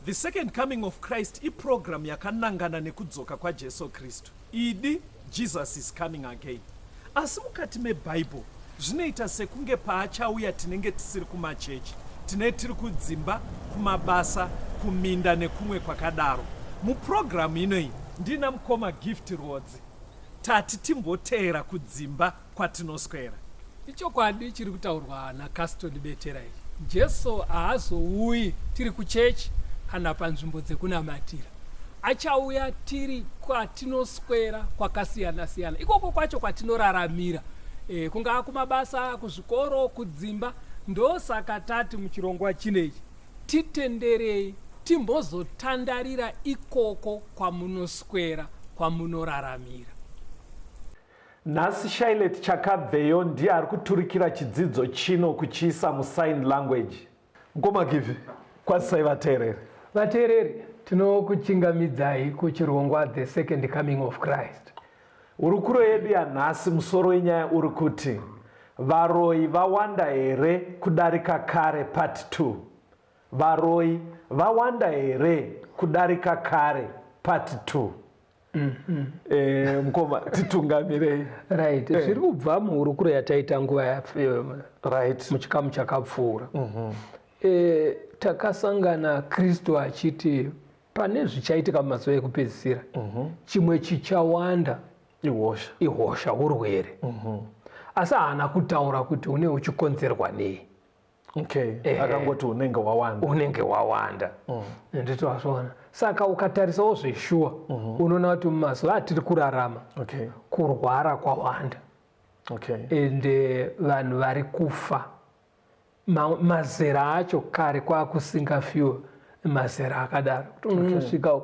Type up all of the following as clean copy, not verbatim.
The Second Coming of Christ iprogram yakanangana nekudzoka kwaJesu Kristu. Idi, Jesus is coming again. Asi mukati meBible zvinoita sekunge paachauya tinenge tisiri kumachechi, tine tiri kudzimba, kumabasa, kuminda nekumwe kwakadaro. Muprogramu inoyi ndina mukoma Gift Rwodzi. Tati timboteera kudzimba kwatinoswera. Ichokwadi chiri kutaurwa naCaston Betera ichi. Jesu haazouyi tiri kuchechi kana panzvimbo dzekunamatira. Achauya tiri kwatinoswera kwakasiyana siyana, ikoko kwacho kwatinoraramira, kungaa kumabasa, kuzvikoro, kudzimba. Ndosaka tati muchirongwa chinechi titenderei timbozotandarira ikoko kwamunoswera, kwamunoraramira. Nhasi Shylet Chakabveyo ndiye ari kuturikira chidzidzo chino kuchiisa musign language. Mukoma Givi, kwazisai vateereri. Vateereri, tinokuchingamidzai kuchirongwa The Second Coming of Christ. Hurukuro yedu yanhasi musoro wenyaya uri kuti Varoyi vawanda here kudarika kare part 2. Varoyi vawanda here kudarika kare part 2. Mukoma, titungamirei. Right, zviri kubva muhurukuro yataita nguva muchikamu chakapfuura. Takasangana Kristu achiti pane zvichaitika mumazuva ekupedzisira. Chimwe chichawanda ihosha, ihosha, urwere. Asi haana kutaura kuti une uchikonzerwa nei. Akangoti unenge wawanda. Unenge wawanda. Nditi wazviona. Saka ukatarisawo zveshuwa, unoona kuti mumazuva atiri kurarama, kurwara kwawanda. Ende vanhu vari kufa. Mazera acho kare kwakusingafiwa mazera akadaro. Kuti unosvika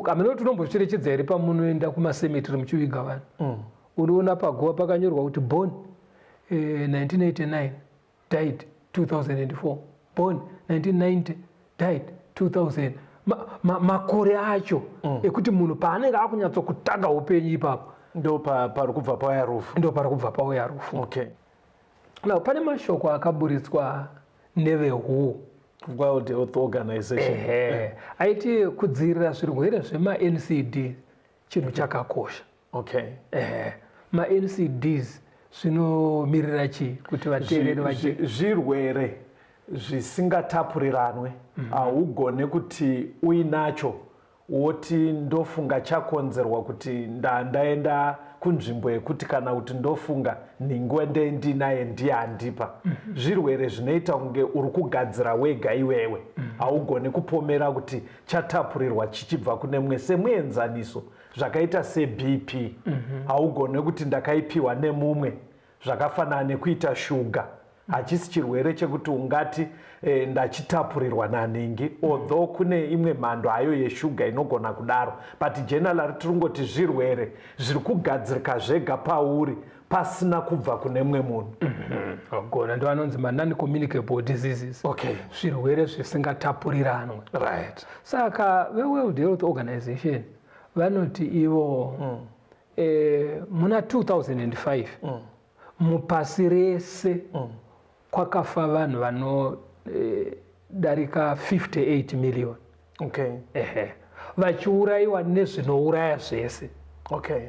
hameno kuti unombocherechedza here pamunoenda kumacemetery muchiviga vanhu. Unoona paguva pakanyorwa kuti born 1989 died 2004, born 1990 died 2000. Makore acho ekuti munhu paanenge akunyatsokutanга upenyu ipapo, ndo pari kubva pauya rufu. Ndo pari kubva pauya rufu. Now, pane mashoko akaburitswa neveWHO, World Health Organization. Ehe, aiti kudzivirira zvirwere zvemaNCD chinhu chakakosha. Ehe, maNCDs zvinomirira chii kuti vateereri vache? Zvirwere zvisingatapuriranwe. Haugone kuti uinacho woti ndofunga chakonzerwa kuti ndaenda kunzvimbo yekuti, kana kuti ndofunga nhingi ndinaye ndiye andipa. Zvirwere zvinoita kunge uri kugadzira wega iwewe. Haugoni kupomera kuti chatapurirwa chichibva kune mumwe. Semuenzaniso, zvakaita seBP, haugone kuti ndakaipiwa nemumwe. Zvakafanana nekuita shuga, hachisi chirwere chekuti ungati ndachitapurirwa nanhingi, although kune imwe mhando hayo yeshuga inogona kudaro, but generally tiri kungoti zvirwere zviri kugadzirika zvega pauri pasina kubva kune mumwe munhu. Gona ndo anonzi ma-non-communicable diseases. Zvirwere zvisingatapuriranwe. Saka veWorld Health Organization vanoti ivo muna 2005 mupasi rese kwakafa vanhu vanodarika 58 million. Ehe, vachiurayiwa nezvinouraya zvese.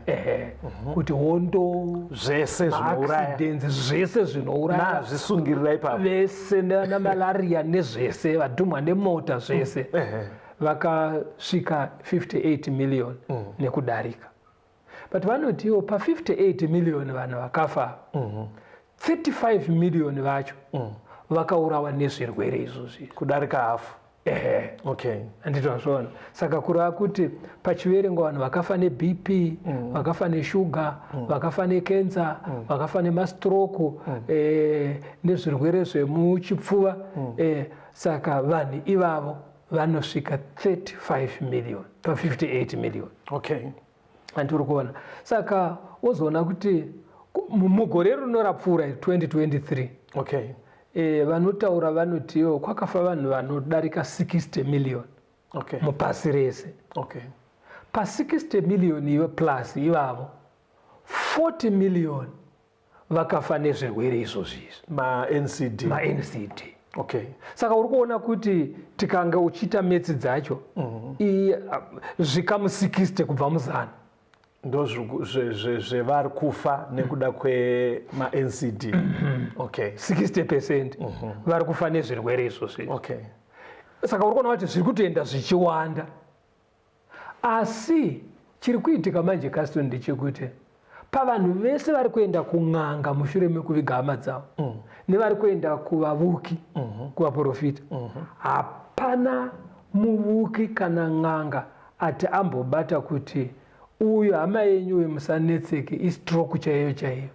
Ehe, kuti hondo, zvese zvinouraya, maaccidents, zvese zvinouraya, nazvisungirira ipapo, vese namalaria nezvese, vadhumwa nemota, zvese. Vakasvika 58 million nekudarika. But vanotiwo pa58 million vanhu vakafa, 35 million vacho vakaurawa nezvirwere izvozvi. Kudarika hafu. Ehe. Handiti wazviona? Saka kureva kuti pachiverengo vanhu vakafa neBP, vakafa neshuga, vakafa nekensa, vakafa nemastroke, nezvirwere zvemuchipfuva, saka vanhu ivavo vanosvika 35 million pa58 million. Handiti uri kuona? Saka wozoona kuti mugore rino rapfuura 2023, vanotaura vanotiwo kwakafa vanhu vanodarika 60 million mupasi rese. Pa60 million iwe plus ivavo, 40 million vakafa nezvirwere izvozvi izvi. Ma-NCD. Ma-NCD. Saka uri kuona kuti tikange uchiita maths dzacho, zvikamu 60 kubva muzana ndo zvevari kufa nekuda kwemaNCD, okay. 60% vari kufa nezvirwere izvozvo izvi. Saka uri kuona kuti zviri kutoenda zvichiwanda, asi chiri kuitika manje, Caston, ndechekuti pavanhu vese vari kuenda kun'anga mushure mekuviga hama dzavo nevari kuenda kuvavuki, kuvaprofita, hapana muvuki kana n'anga ati ambobata kuti uyu hama yenyu uyu, musanetseke, istroke chaiyo chaiyo.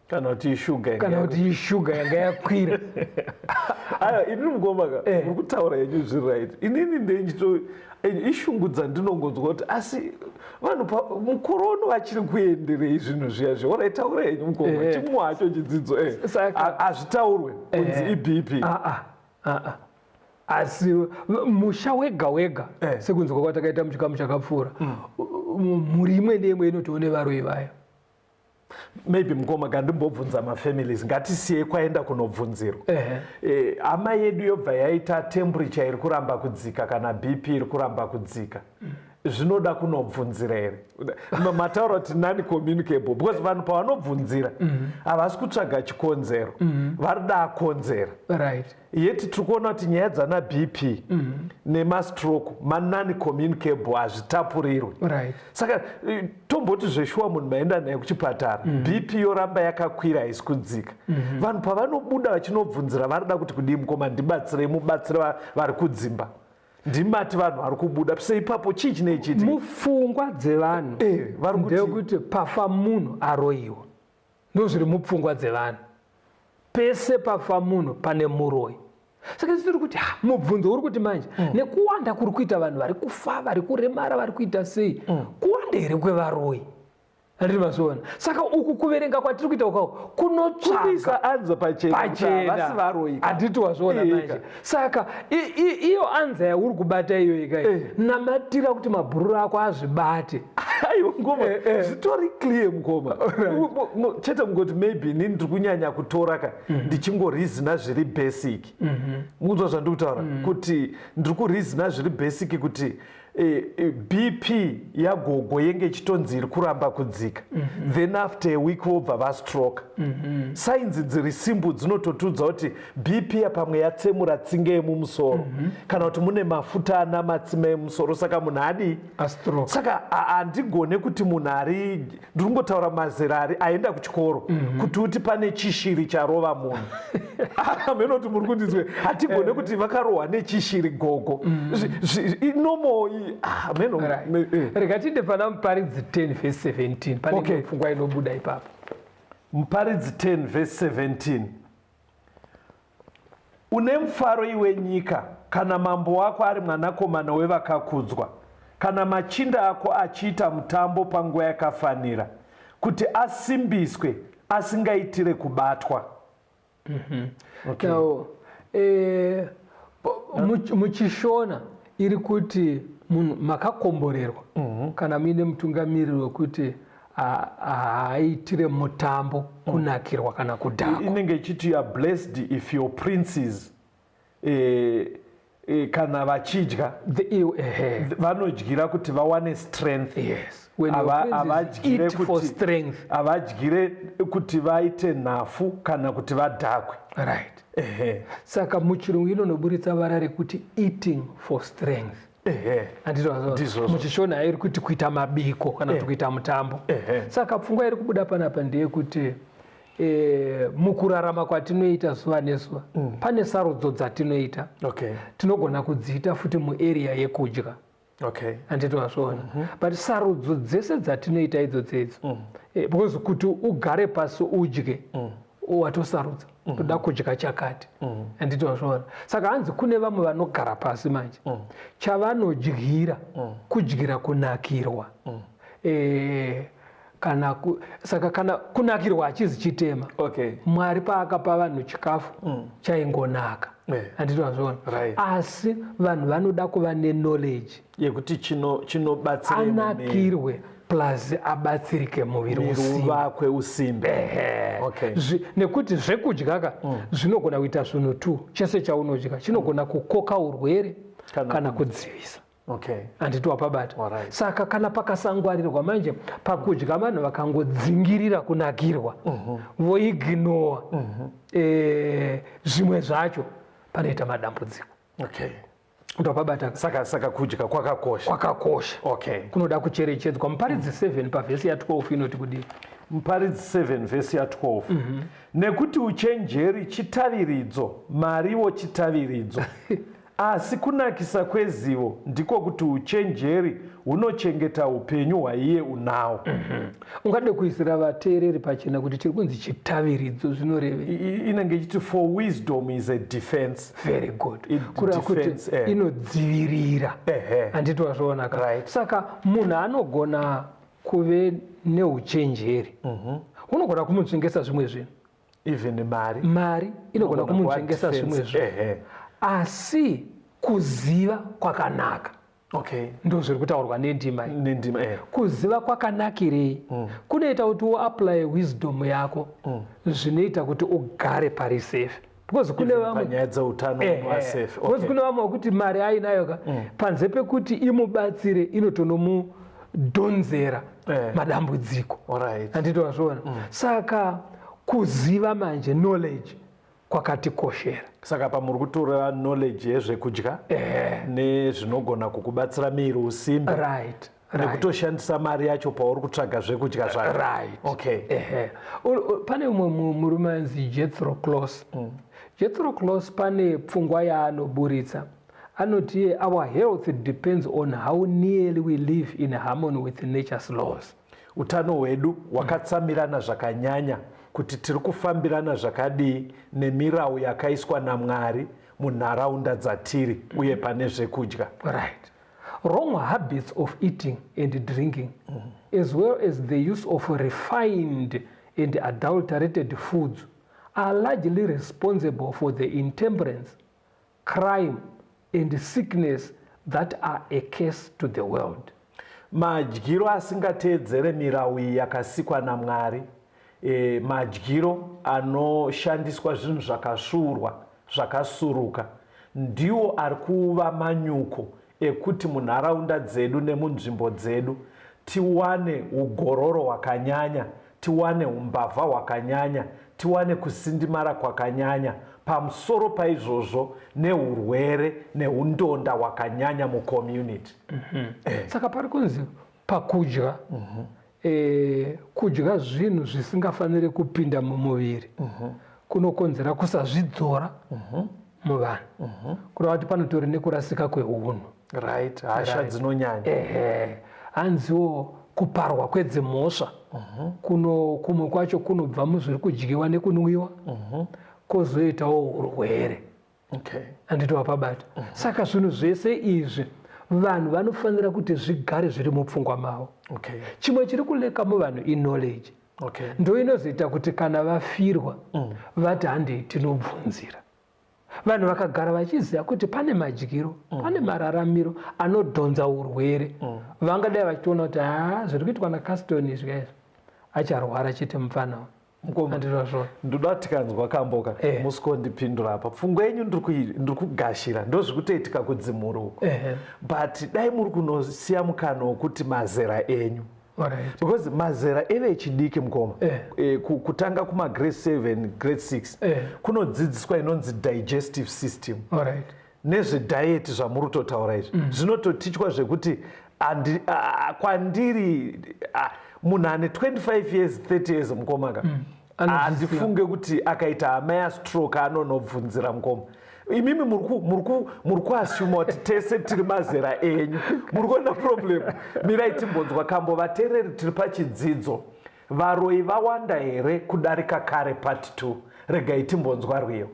Kana kuti ishuga. Kana kuti ishuga yanga yakwira. Aiwa, inini mukoma, muri kutaura yenyu zviri right. Inini ndenchito ishungu dzandinongonzwa kuti asi vanhu mukore uno vachiri kuenderei zvinhu zviya zvi. Alright, taura yenyu mukoma. Chimwe hacho chidzidzo hazvitaurwe kunzi iBP. Ah, ah, ah, ah. Asi musha wega wega, sekunzwa kwatakaita muchikamu chakapfuura, mhuri imwe neimwe inotoone varoyi vayo. Maybe mukoma, gandimbobvunza mafamilies, ngatisiyei kwaenda kunobvunzirwa. Hama yedu yobva yaita temperature iri kuramba kudzika kana BP iri kuramba kudzika, zvinoda kunobvunzira here? Mataura kuti non communicable because vanhu pavanobvunzira havasi kutsvaga chikonzero, vari da konzera. Yeti tiri kuona kuti nyaya dzana BP nemastroke manon communicable, hazvitapurirwi. Saka tomboti zveshuwa munhu maenda naye kuchipatara, BP yoramba yakakwira, haisi kudzika. Vanhu pavanobuda vachinobvunzira varida kuti kudii? Mukoma, ndibatsirei, mubatsire vari kudzimba. Ndimati vanhu vari kubuda seipapo, chii chinei chiitika? Mupfungwa dzevanhu vari kuti ndeyekuti pafa munhu aroyiwa. Ndo zviri mupfungwa dzevanhu, pese pafa munhu pane muroyi. Saka tiri kuti ha, mubvunzo uri kuti manje, nekuwanda kuri kuita vanhu vari kufa, vari kuremara, vari kuita sei, kuwanda here kwevaroyi? Handiti mazviona? Saka uku kuverenga kwatiri kuita ukako kunotsvaga kuisa answer pachena kuti pachena. Havasi varoyi. Handiti wazviona? Manje saka iyo answer yauri kubata iyoyi kai, namatira kuti mabhururu ako azvibate. Aiwa mukoma, Eh. zvitori clear mukoma. Chete mungoti maybe inini ndiri kunyanya kutora ka ndichingoreasona zviri basic. Mukunzwa zvandiri kutaura, kuti ndiri kureasona zviri basic kuti BP yagogo yenge ichitonzi iri kuramba kudzika, then after a week vobva vastroke. Signs dziri simple dzinototudza kuti BP yapamwe yatsemura tsinge yemumusoro, kana kuti mune mafuta ana matsima emusoro, saka munhu adii? Astroke. Saka handigone kuti munhu ari, ndiri kungotaura mazera ari aenda kuchikoro, kuti uti pane chishiri charova munhu. Hameno kuti muri kundizwe. Hatigone kuti vakarohwa nechishiri gogo. Inomo hameno. Rega tiinde pana Muparidzi 10 verse 17, pane pfungwa inobuda ipapo. Muparidzi 10 verse 17: "Une mufaro iwe nyika, kana mambo wako ari mwanakomana wevakakudzwa, kana machinda ako achiita mutambo panguva yakafanira, kuti asimbiswe asingaitire kubatwa." Okay. Now, muchiShona iri kuti munhu makakomborerwa kana muine mutungamiriri wekuti haaitire mutambo kunakirwa kana kudhakwa. Inenge ichiti you are blessed if your princes kana vachidya vanodyira kuti vawane strength. Yes, when your princes Havadyire eat for strength. Havadyire kuti vaite nhafu kana kuti vadhakwe. Saka muchirungu inonoburitsa vara rekuti eating for strength. Handiti? Ndizvozvo. Muchishona iri kuti kuita mabiko kana kuti kuita mutambo. Saka pfungwa iri kubuda panapa ndeyekuti mukurarama kwatinoita zuva nezuva, pane sarudzo dzatinoita. Tinogona kudziita futi muarea yekudya. Handiti wazviona? But sarudzo dzese dzatinoita idzodzo idzo, because kuti ugare pasi udye, watosarudza toda kudya chakati. Handiti wazviona? Saka hanzi kune vamwe vanogara pasi manje, chavanodyira kudyira kunakirwa. Kana saka kana kunakirwa hachizi chitema. Mwari paakapa vanhu chikafu chaingonaka. Handiti wazviona? Asi vanhu vanoda kuva neknowledge yekuti chinobatsira anakirwe. Plus abatsirike muviri uvakwe usimbe. Okay. Nekuti zvekudya ka zvinogona kuita zvinhu two. Chese chaunodya chinogona kukoka urwere kana kudzivisa. Handiti wapabata? Alright. Saka kana pakasangwarirwa manje pakudya, vanhu vakangodzingirira kunakirwa, voignora zvimwe zvacho, panoita madambudziko. Ndopabata. Saka kudya kwakakosha. Kwakakosha. Kunoda kucherechedzwa. Muparidzi 7 pavhesi ya12 inoti kudii? Muparidzi 7 vhesi ya12: nekuti uchenjeri chitaviridzo, mariwo chitaviridzo, asi kunakisa kwezivo ndiko kuti uchenjeri hunochengeta upenyu hwaiye unawo. Ungade kuisira vateereri pachena kuti chiri kunzi chitaviridzo zvinorevei? Inenge ichiti for wisdom is a defense. Very good. Kureva kuti Defense, eh. inodzivirira. Handiti wazvionaka? Right. Saka munhu anogona kuve neuchenjeri, hunogona kumutsvengesa zvimwe zvinhu. Even mari. Mari inogona Inogona kuva kumutsvengesa defense. zvimwe zvinhu. Asi kuziva kwakanaka. Ndo zviri kutaurwa nendima iyi. Nendima. Kuziva kwakanakirei? Kunoita kuti uapply wisdom yako, zvinoita kuti ugare pari safe, because kune vamwe panyaya dzeutano unova safe. Because kune vamwe vekuti mari ainayo ka, panze pekuti imubatsire inotonomudhonzera madambudziko. Handiti wazviona? Saka kuziva manje, knowledge, kwakatikoshera. Saka pamuri kutora knowledge yezvekudya nezvinogona kukubatsira miri usimbe nekutoshandisa mari yacho pauri kutsvaga zvekudya zvacho. Right. Okay. Ehe. Pane umwe murume anzi Jethro Kloss. Jethro Kloss pane pfungwa yaanoburitsa, anoti our health depends on how nearly we live in harmony with nature's laws. Utano hwedu hwakatsamirana zvakanyanya kuti tiri kufambirana zvakadii nemirau yakaiswa naMwari munharaunda dzatiri uye pane zvekudya. Right. Wrong habits of eating and drinking, as well as the use of refined and adulterated foods, are largely responsible for the intemperance, crime and sickness that are a curse to the world. Madyiro asingateedzere mirau iyi yakasikwa naMwari, madyiro anoshandiswa zvinhu zvakasvuurwa, zvakasuruka, ndiwo ari kuva manyuko ekuti munharaunda dzedu nemunzvimbo dzedu tiwane ugororo hwakanyanya, tiwane umbavha hwakanyanya, tiwane kusindimara kwakanyanya, pamusoro paizvozvo neurwere neundonda hwakanyanya mucommunity. Saka pari kunzi pakudya, kudya zvinhu zvisingafaniri kupinda mumuviri kunokonzera kusazvidzora muvanhu, kureva kuti panotori nekurasika kweunhu. Right, hasha dzinonyanya. Ehe, hanziwo kuparwa kwedzimhosva kuno kumwe kwacho kunobva muzviri kudyiwa nekunwiwa, kwozoitawo urwere. Handiti wapabata? Saka zvinhu zvese izvi vanhu vanofanira kuti zvigare zviri mupfungwa mavo. Chimwe chiri kulacka muvanhu iknowledge. Ndo inozoita kuti kana vafirwa vati handei tinobvunzira. Vanhu vakagara vachiziva kuti pane madyiro, pane mararamiro anodhonza urwere, vangadai vachitoona kuti haa, zviri kuitwa naCaston izvi kaizvi, acharwara chete mupfana. Mukoma, Handizvazvo? Ndoda tikanzwa kamboka. Musikondipindura apa. Pfungwa yenyu ndiri kugashira, ndozviri kutoitika kudzimhuri uko. But dai muri kunosiya mukana wokuti mazera enyu, because mazera evechidiki, mukoma, kutanga kumagrade 7, grade 6, kunodzidziswa inonzi digestive system nezvediet zvamuri kutotaura izvi. Zvinototichwa zvekuti kwandiri munhu ane 25 years, 30 years, mukomaka, Anozviziva. Handifunge kuti akaita hama yastroke anonobvunzira. Mukoma, imimi muri kuassuma kuti tese tiri mazera enyu. Muri kuona problem? Mirai timbonzwa kambo. Vateereri, tiri pachidzidzo "Varoi vawanda here kudarika kare?" Part 2. Regai timbonzwa rwiyo.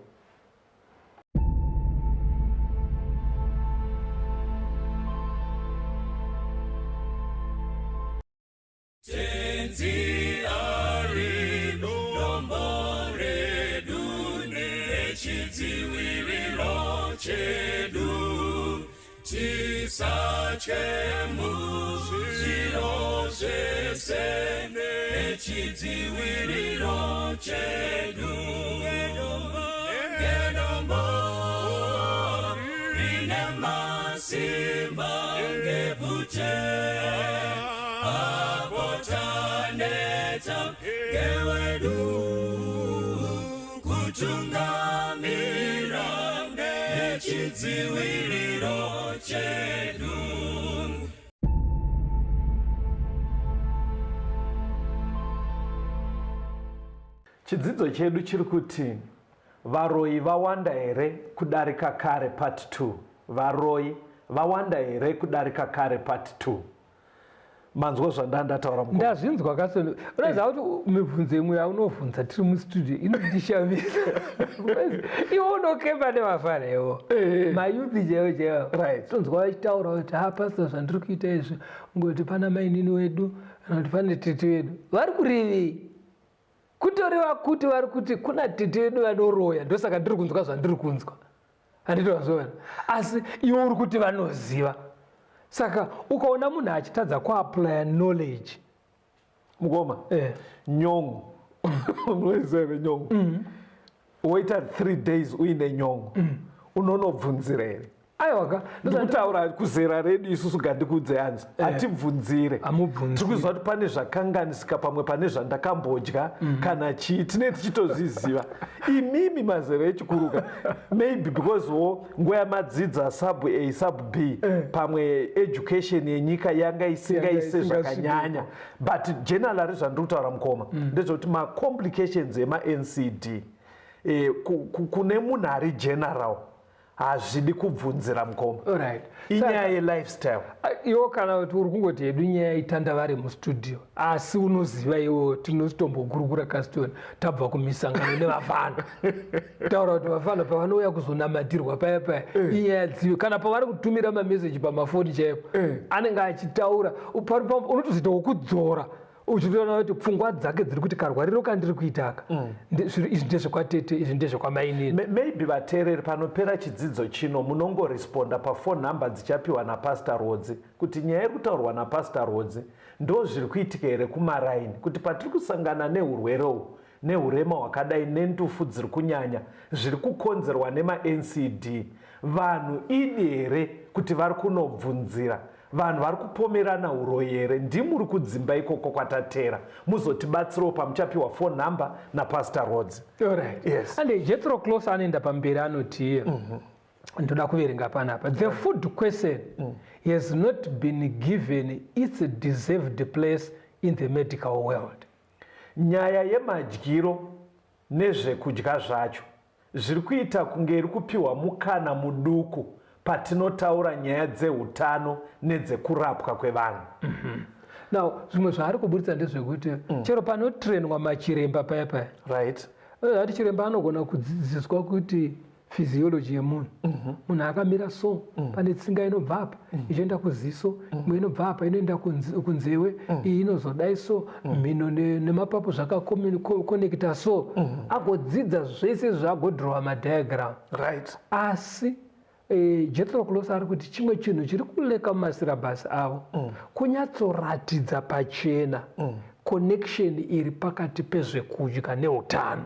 Tenzi ari dombo redu nechidziviriro chedu, tisatye muzviro. zvese nechidziviriro chedu. Ngedombo rine masimba ngebvute apo taneta ngewedu kutungamira nechidziviriro chedu. Chidzidzo chedu chiri kuti varoyi vawanda here kudarika kare part 2. Varoyi vawanda here kudarika kare part 2. Manzwa zvandandataura mukoma? Ndazvinzwa kasoni. Unoziva kuti mibvunzo imwe yaunovhunza tiri mustudio inondishamisa. Iwe unokemba nevafana iwo. Mayouth chaiwo chaiwo. Tonzwa vachitaura kuti ha pastor zvandiri kuita izvi ngoti pana mainini wedu kana kuti pane tete wedu. Vari kurevei? Kutoreva kuti vari kuti kuna tete vedu vanoroya ndosaka ndiri kunzwa zvandiri kunzwa. Handiti wazviona? Asi iwe uri kuti vanoziva. Saka ukaona munhu achitadza kuaplya knowledge. Mukoma, nyongo. Unoiziva here nyongo? Woita 3 days uine nyongo. Unonobvunzira here? Aiwa ka. Ndikutaura kuzera redu isusu gandikuudze hanzi hatibvunzire. Hamubvunzire. Tiri kuziva kuti pane zvakanganisika pamwe pane zvandakambodya kana chii tinee tichitozviziva. Imimi mazera echikuruka maybe because wo nguva yamadzidza sub A sub B pamwe education yenyika yanga isingaise zvakanyanya, but generally zvandiri kutaura mukoma ndezvekuti macomplications emaNCD kune munhu ari general hazvidi kubvunzira mukoma. Inyaya yelifestyle. Iwo kana kuti uri kungoti hedu nyaya itanda vari mustudio, asi unoziva iwo tinotombokurukura Caston tabva kumisangano nevafana. Taura kuti vafana pavanouya kuzonamatirwa paya paya inyaya dziyo, kana pavari kutumira mameseji pamafoni chaipo anenge achitaura unotozoita wekudzora uchitoona kuti pfungwa dzake dziri kuti karwariro kandiri kuita aka izvi ndezvekwatete, izvi ndezvekwamainini. Maybe vateereri panopera chidzidzo chino munongoresponda paphone number dzichapiwa naPastor Rwodzi kuti nyaya iri kutaurwa naPastor Rwodzi ndo zviri kuitika here kumaraini, kuti patiri kusangana nehurwere uhu nehurema hwakadai nendufu dziri kunyanya zviri kukonzerwa nemaNCD, vanhu idi here kuti vari kunobvunzira? Vanhu vari kupomerana uroyi here? Ndimuri kudzimba ikoko kwatatera. Muzotibatsirawo pamuchapiwa phone number naPastor Rwodzi. Yes. And Jethro Kloss anoenda pamberi anoti, ndoda kuverenga panapa. The food question has not been given its deserved place in the medical world. Nyaya yemadyiro nezvekudya zvacho zviri kuita kunge iri kupiwa mukana muduku patinotaura nyaya dzeutano nedzekurapwa kwevanhu. Now, zvimwe zvaari kuburitsa ndezvekuti chero panotrenwa machiremba paya paya. Ati chiremba anogona kudzidziswa kuti physiology yemunhu. Munhu akamira so, pane tsinga inobva apa ichienda kuziso, imwe inobva apa inoenda kunzewe, iyi inozodai so, mhino nemapapu zvakakonekta so. Agodzidza zvese izvo agodrowa madiagram. Asi Jethro Kloss ari kuti chimwe chinhu chiri kuleka mumasyllabus avo kunyatsoratidza pachena connection iri pakati pezvekudya neutano.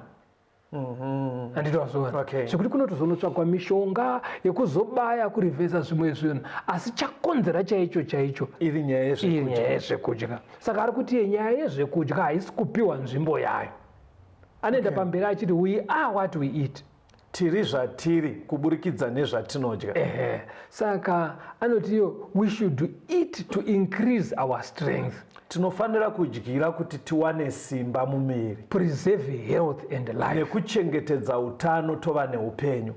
Handiti wazviona? Zvekuti kunotozonotsvagwa mishonga yekuzobaya kurivhesa zvimwe zvinhu, asi chakonzera chaicho chaicho iri nyaya yezvekudya. Iri nyaya yezvekudya. Saka ari kuti nyaya yezvekudya haisi kupiwa nzvimbo yayo. Anoenda pamberi achiti we are what we eat. Tiri zvatiri kuburikidza nezvatinodya. Saka anoti iyo we should eat to increase our strength. Tinofanira kudyira kuti tiwane simba mumuviri. Preserve health and life. Nekuchengetedza utano tova neupenyu.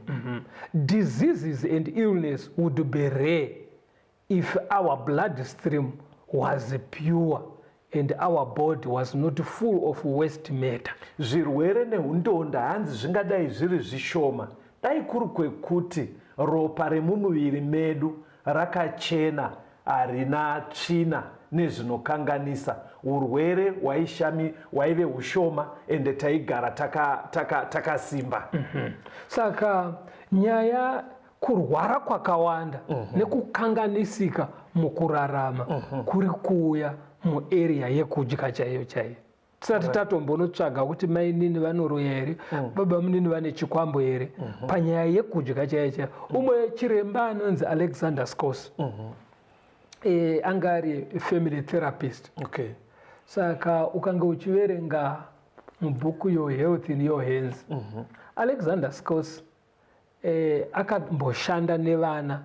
Diseases and illness would be rare if our bloodstream was pure and our body was not full of waste matter. Zvirwere neundonda hanzi zvingadai zviri zvishoma dai kuri kwekuti ropa remumuviri medu rakachena, harina tsvina nezvinokanganisa. Urwere hwaive hushoma ende taigara takasimba. Saka nyaya Kurwara kwakawanda nekukanganisika mukurarama kuri kuuya muarea yekudya chaiyo chaiyo, tisati tatombonotsvaga kuti mainini vanoroya here, baba munini vane chikwambo here. Panyaya yekudya chaiyo chaiyo, umwe chiremba anonzi Alexander Scos, anga ari family therapist. Saka ukange uchiverenga mubhuku Your Health in Your Hands, Alexander Scos akamboshanda nevana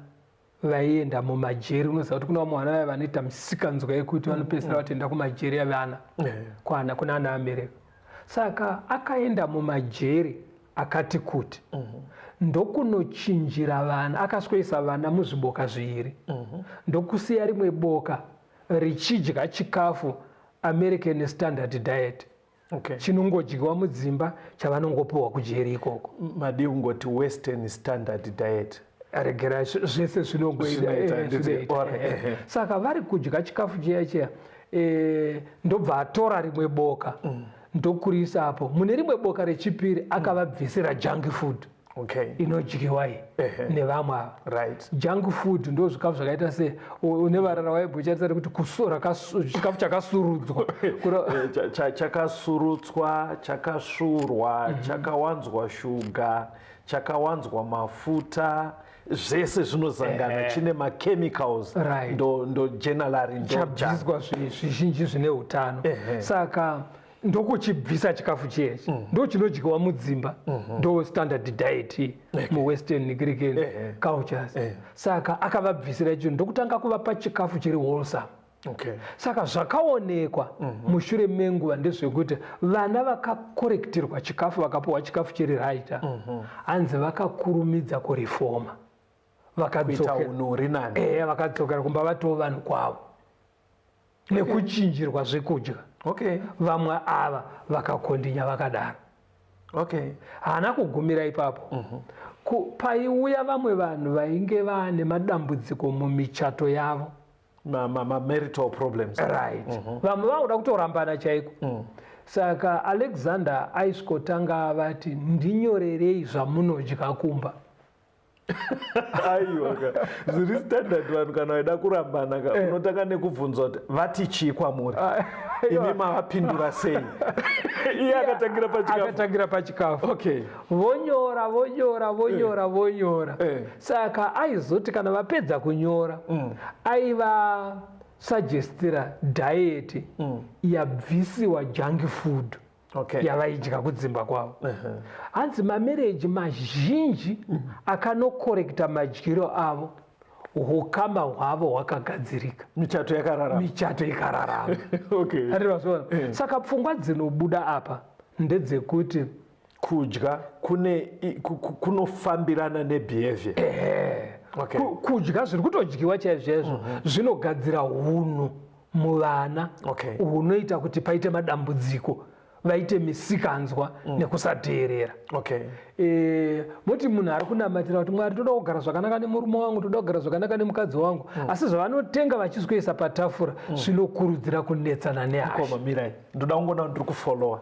vaienda mumajeri. Unoziva kuti kuna vamwe vana vaya vanoita misikanzwa yekuti vanopedzisira vatoenda kumajeri evana kwana kuna ana America. Saka akaenda mumajeri akati kuti ndokunochinjira vana. Akaswesa vana muzviboka zviviri, ndokusiya rimwe boka richidya chikafu American standard diet, chinongodyiwa mudzimba, chavanongopiwa kujeri ikoko. Madi kungoti Western standard diet. Regera, zvese zvinongoita. Zvinoita, Zvinoita, alright, Saka vari kudya chikafu chiya chiya, ndobva atora rimwe boka ndokuriisapo mune rimwe boka rechipiri. Akavabvisira junk food inodyiwa iyi nevamwe ava. Junk food ndo zvikafu zvakaita se une varara waibocharisa kuti chikafu chakasurudzwa. Chakasurutswa, chakasvurwa, chakawanzwa shuga, chakawanzwa mafuta, zvese zvinozangana, chine machemicals. Ndo generally ndo junk. Chabviswa zvizhinji zvine utano. Saka ndokuchibvisa chikafu chiyechi, ndo chinodyiwa mudzimba, ndo standard diet muWestern Greek cultures. Saka akavabvisira icho, ndokutanga kuvapa chikafu chiri wholesome. Saka zvakaonekwa mushure menguva ndezvekuti vana vakakorektirwa chikafu, vakapiwa chikafu chiri right, hanzi vakakurumidza kurifoma. Kuita Vakadzokera unhu huri nani. Ehe, vakadzokera kumba vatova vanhu kwavo nekuchinjirwa zvekudya. Vamwe ava vakakondinya vakadaro. Haana kugumira ipapo. Paiuya vamwe vanhu vainge vaane madambudziko mumichato yavo. Marital problems. Right, vamwe vakuda kutorambana chaiko. Saka Alexander aisvikotanga vati, "Ndinyorerei zvamunodya kumba." Aiwa ka, zviri standard, vanhu kana vaida kurambana ka, unotanga nekubvunzwa kuti vati chii kwamuri, imi mavapindura sei. Iye akatangira pachikafu. Akatangira pachikafu. Vonyora, vonyora, vonyora, vonyora. Saka aizoti kana vapedza kunyora, aivasuggestira diet yabvisiwa junk food yavaidya kudzimba kwavo. Hanzi mamarriage mazhinji akanokorekta madyiro avo, ukama hwavo hwakagadzirika. Michato yakararama. Michato ikararama. Andivazviona. Saka pfungwa dzinobuda apa ndedzekuti Kudya kune kunofambirana nebehavior. Kudya zviri kutodyiwa chaizvo chaizvo zvinogadzira hunhu muvana hunoita kuti paite madambudziko, vaite misikanzwa nekusateerera. Moti munhu ari kunamatira kuti, "Mwari, toda kugara zvakanaka nemurume wangu, toda kugara zvakanaka nemukadzi wangu," asi zvavanotenga vachiswesa patafura zvinokurudzira kunetsana nehasha. Koma mirai, ndoda kungoona kuti ndiri kufollowa.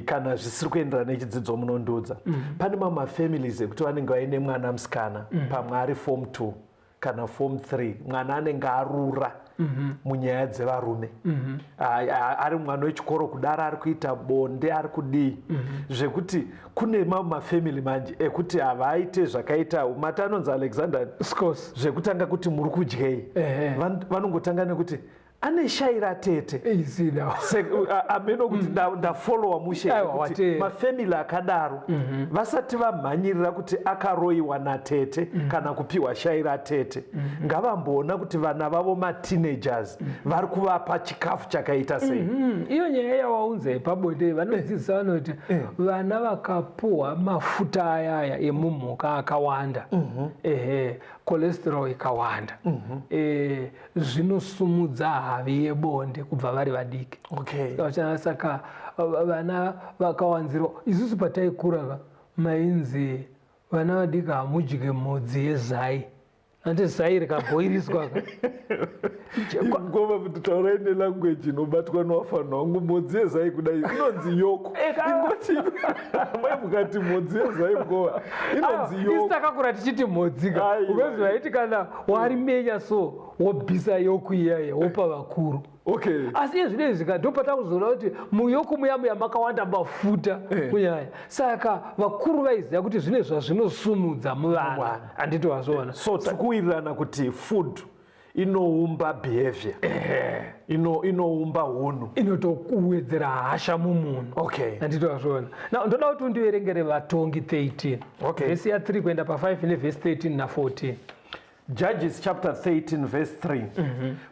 Kana zvisiri kuenderana nechidzidzo munondiudza. Pane mamwe mafamilies ekuti vanenge vaine mwana musikana, pamwe ari form 2 kana form 3, mwana anenge arura munyaya dzevarume. Ari mwana wechikoro kudaro, ari kuita bonde, ari kudii, zvekuti kune mamwe mafamily manje ekuti havaite zvakaita mati anonzi Alexander Scos. Zvekutanga kuti muri kudyei. Vanongotanga nekuti ane shaira tete. Easy now. Ameno kuti ndafollowa mushe. Aiwa, kuti wateera. Mafamily akadaro vasati vamhanyirira kuti akaroyiwa natete kana kupiwa shaira tete, ngavamboona kuti vana vavo mateenagers vari kuvapa chikafu chakaita sei. Iyo nyaya yawaunza yepabonde, vanodzidzisa vanoti vana vakapuhwa mafuta ayaya emumhuka akawanda, ehe, cholesterol ikawanda, zvinosumudza havi yebonde kubva vari vadiki. Saka vana vakawanzirwa, isusu pataikura ka, mainzi vana vadiki hamudye mhodzi yezai. Andi zai rikabhoiriswa ka. Ngoma kuti taurai nelanguage inobatwa newafanhu wangu. Mhodzi yezai kudai inonzi yoko. Ingoti mai mukati mhodzi yezai ngoma inonzi yoko. Isu takakura tichiti mhodzi ka. Because vaiti kana warimenya so wobvisa yoko iyaya wopa vakuru. Okay. Asi iye zvino izvi ka ndopatakuzoona kuti muyoko muya muya makawanda mafuta eh. Kunyanya saka vakuru vaiziva kuti zvine zvazvinosumudza muvana, handiti wazviona? So tikuwirirana kuti food inoumba behavior, inoumba hunhu, inotokuwedzera hasha mumunhu. Okay. Handiti wazviona? Now ndoda kuti undiverengere Vatongi 13, okay, vhesi ya 3 kuenda pa5 nevhesi 13 na14. Judges chapter 13 verse 3.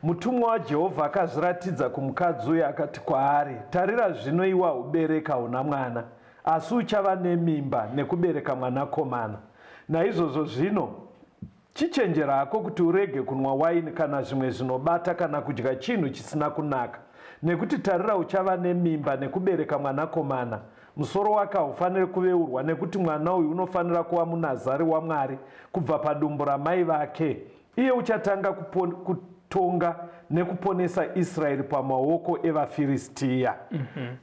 Mutumwa waJehovha akazviratidza kumukadzi uyo akati kwaari, Tarira zvino iwe haubereka hauna mwana, asi uchava nemimba nekubereka mwanakomana. Naizvozvo zvino chichenjera hako kuti urege kunwa waini kana zvimwe zvinobata kana kudya chinhu chisina kunaka, nekuti tarira uchava nemimba nekubereka mwanakomana. Musoro wake haufaniri kuveurwa nekuti mwana uyu unofanira kuva muNazari waMwari kubva padumbu ramai vake. Iye uchatanga kutonga nekuponesa Israeri pamaoko evaFiristiya.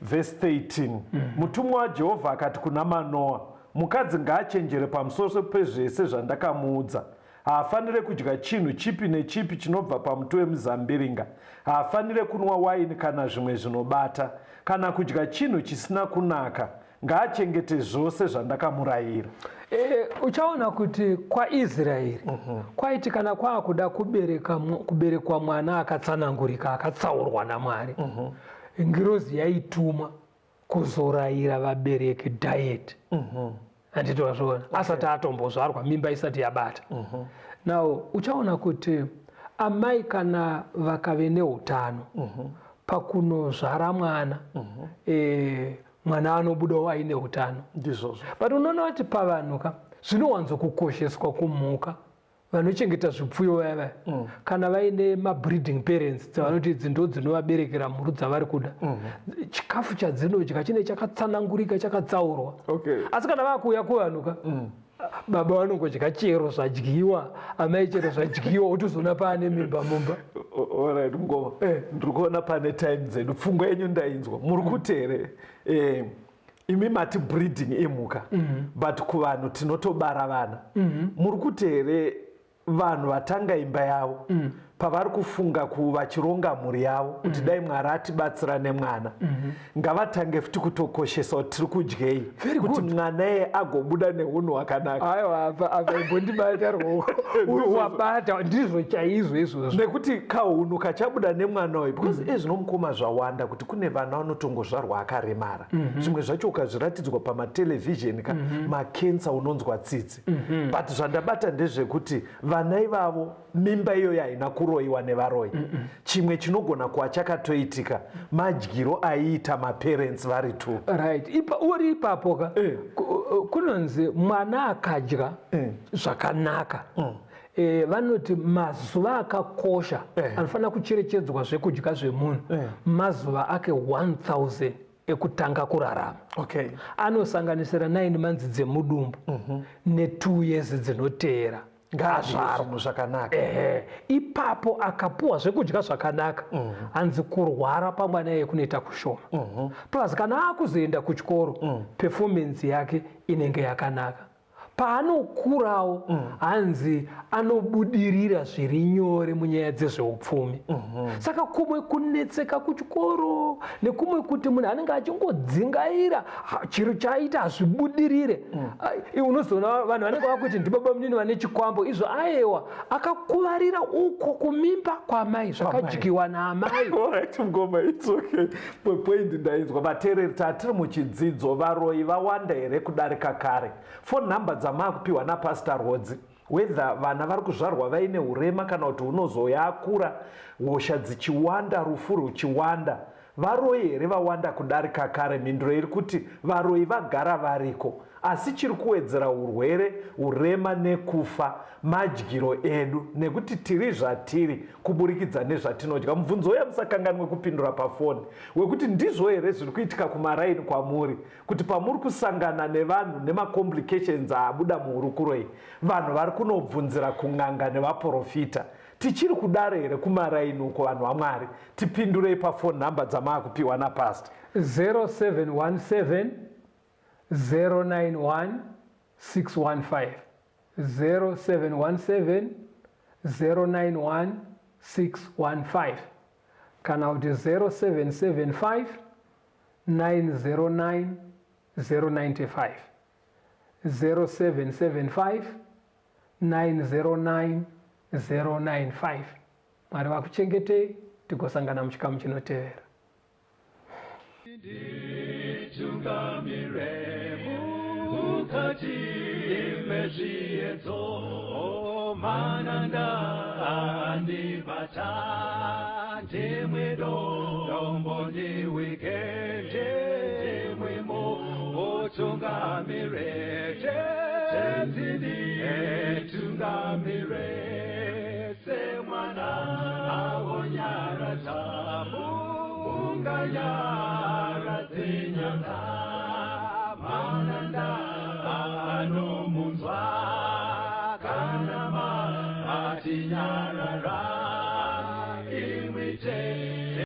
Vhesi 13. Mutumwa waJehovha akati kuna Manoa, Mukadzi ngaachenjere pamusoro pezvese zvandakamuudza. Haafanire kudya chinhu chipi nechipi chinobva pamuti wemuzambiringa. Haafanire kunwa waini kana zvimwe zvinobata, kana kudya chinhu chisina kunaka. Ngaachengete zvose zvandakamurayira. E, uchaona kuti kwaIsraeri kwaiti kana kwaakuda kubereka kuberekwa mwana akatsanangurika akatsaurwa naMwari, ngirozi yaitumwa kuzorayira vabereki diet, handiti wazviona? Asati atombozvarwa, mimba isati yabata. Now uchaona kuti amai kana vakave neutano pakunozvara mwana, mwana anobudawo aine utano. Ndizvozvo. But unoona kuti pavanhu ka zvinowanzokukosheswa kumhuka. Vanochengeta zvipfuyo vaya vaya, kana vaine mabreeding parents dzavanoti idzi ndo dzinovaberekera mhuru dzavari kuda, chikafu chadzinodya chine chakatsanangurika, chakatsaurwa. Asi kana vakuuya kuvanhu ka, baba vanongodya chero zvadyiwa, amai chero zvadyiwa, wotozoona paane mimba mumba. Alright ngoma. Ndiri kuona pane time dzedu. Pfungwa yenyu ndainzwa. Muri kuti here imi mati breeding imhuka, but kuvanhu tinotobara vana. Muri kuti here vanhu vatanga imba yavo, pavari kufunga vachironga mhuri yavo kuti dai Mwari atibatsira nemwana, ngavatange futi kutokoshesa kuti tiri kudyei kuti mwana iye agobuda neunhu hwakanaka? Aiwa, apa imbondibata ruoko. Wabata ndizvo chaizvo izvozvo. Nekuti kahunhu kachabuda nemwana uyu, because ezvino mukoma zvawanda kuti kune vana vanotongozvarwa akaremara. Zvimwe zvacho ukazviratidzwa pamatelevhizheni ka, makensa, unonzwa tsitsi. But zvandabata ndezvekuti vana ivavo, mimba iyoyo haina kuroyiwa nevaroyi. Chimwe chinogona kuva chakatoitika madyiro aiita maparents vari two. Right. Uri ipapo ka, kunonzi mwana akadya zvakanaka, vanoti mazuva akakosha anofanira kucherechedzwa zvekudya zvemunhu mazuva ake 1000 ekutanga kurarama, anosanganisira 9 months dzemudumbu ne2 years dzinoteera azvarwa. Zvinhu zvakanaka. Ehe, ipapo akapuwa zvekudya zvakanaka, hanzi kurwara pamwana iye kunoita kushoma. Plus kana akuzoenda kuchikoro, performance yake inenge yakanaka. Paanokurawo, hanzi anobudirira zviri nyore munyaya dzezveupfumi. Saka kumwe kunetseka kuchikoro nekumwe kuti munhu anenge achingodzingaira, chiro chaita hazvibudirire. Unozoona vanhu vanenge vakuti ndibaba munini vane chikwambo. Izvo ayewa, akakuvarira uko kumimba kwamai, zvakadyiwa naamai. Alright mukoma, it's okay. Point ndainzwa. Vateereri, tatiri muchidzidzo varoyi vawanda here kudarika kare. Phone number dzamaakupiwa naPastor Rodzi, whether vana vari kuzvarwa vaine urema kana kuti unozouya akura, hosha dzichiwanda, rufu ruchiwanda. Varoyi here vawanda kudarika kare? Mhinduro iri kuti varoyi vagara variko, asi chiri kuwedzera urwere, urema nekufa madyiro edu nekuti tiri zvatiri kuburikidza nezvatinodya. Mubvunzo uya musakanganwe kupindura pafoni wekuti ndizvo here zviri kuitika kumaraini kwamuri kuti pamuri kusangana nevanhu nemacomplications aabuda muhurukuro iyi, vanhu vari kunobvunzira kun'anga nevaporofita. Tichiri kudaro here kumaraini uko vanhu vaMwari? Tipindurei pafoni nhamba dzamaakupiwa napastor. 0717 091 615, 0717 091 615, kana kuti 0775 909 095, 0775 909 095. Mwari vakuchengetei, tigosangana muchikamu chinotevera. Nditungamire mukati mezviedzo, mananda andibata, ndimwe dombo ndiwike, ndimwimo utungamire, tenzi nditungamire, semwana awonyaradza munganyaradze nyanga.